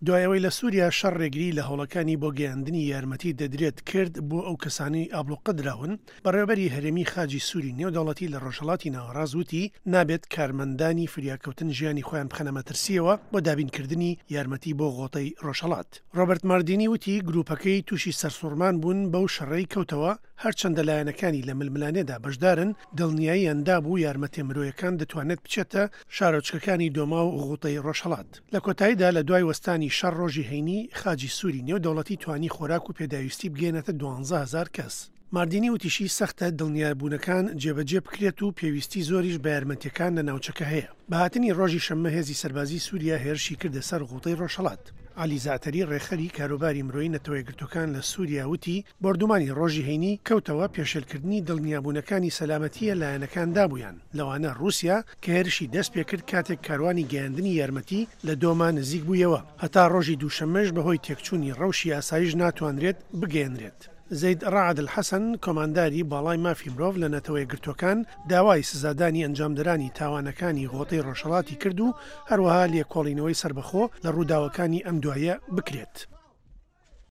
دوای ئەوەی لە سووریا شەڕ ڕێگری لە هەوڵەکانی بۆ گەیاندنی یارمەتی دەدرێت کرد بۆ ئەو کەسانەی ئابڵوقە دراون، بەڕێوەبەری هەرێمی خاجی سووری نێودەوڵەتی لە ڕۆژهەڵاتی ناوەڕاست وتی، نابێت کارمەندانی فریاکەوتن ژیانی خۆیان بخەنە مەترسییەوە بۆ دابینکردنی یارمەتی بۆ غۆتەی ڕۆژهەڵات. ڕۆبەرت ماردینی وتی، گرووپەکەی تووشی سەرسوڕمان بوون بەو شەڕەی کەوتەوە، هەرچەندە لایەنەکانی لە ململانێدا بەشدارن، دڵنیاییان دابوو یارمەتیە مرۆیەکان دەتوانێت بچێتە شارۆچکەکانی دۆما و غوتەی ڕۆژهەڵات. لە کۆتاییدا لە دوای وەستانی شەڕ ڕۆژی هەینی، خاجی سووری نێودەوڵەتی توانی خۆراک و پێداویستی بگەیەنێتە 12,000 کەس. ماردینی وتیشی سەختە دڵنیابوونەکان جێبەجێ بکرێت و پێویستی زۆریش بە یارمەتیەکان لە ناوچەکە هەیە. بە هاتنی ڕۆژی شەممە هێزی سەربازی سووریا هێرشی کردە سەر غوتەی ڕۆژهەڵات. عەلی زەعتەری ڕێکخەری کاروباری مرۆیی نەتەوەیەکگرتووەکان لە سووریا وتی، بۆردومانی ڕۆژی هەینی کەوتەوە پێشێلکردنی دڵنیابوونەکانی سەلامەتییە لایەنەکان دابوویان، لەوانە ڕووسیا کە هێرشی دەستپێکرد کاتێک کاروانی گەیاندنی یارمەتی لە دۆما نزیک بوویەوە، هەتا ڕۆژی دووشەممەش بەهۆی تێکچوونی ڕەوشی ئاسایش ناتوانرێت بگەیەنرێت. زەید ڕەعد ئەلحەسەن، کۆمانداری باڵای مافی مرۆڤ لە نەتەوەیەکگرتووەکان داوای سزادانی ئەنجامدەرانی تاوانەکانی غۆتەی ڕۆژهەڵاتی کرد و هەروەها لێکۆڵینەوەی سەربەخۆ لە ڕووداوەکانی ئەم دواییە بکرێت.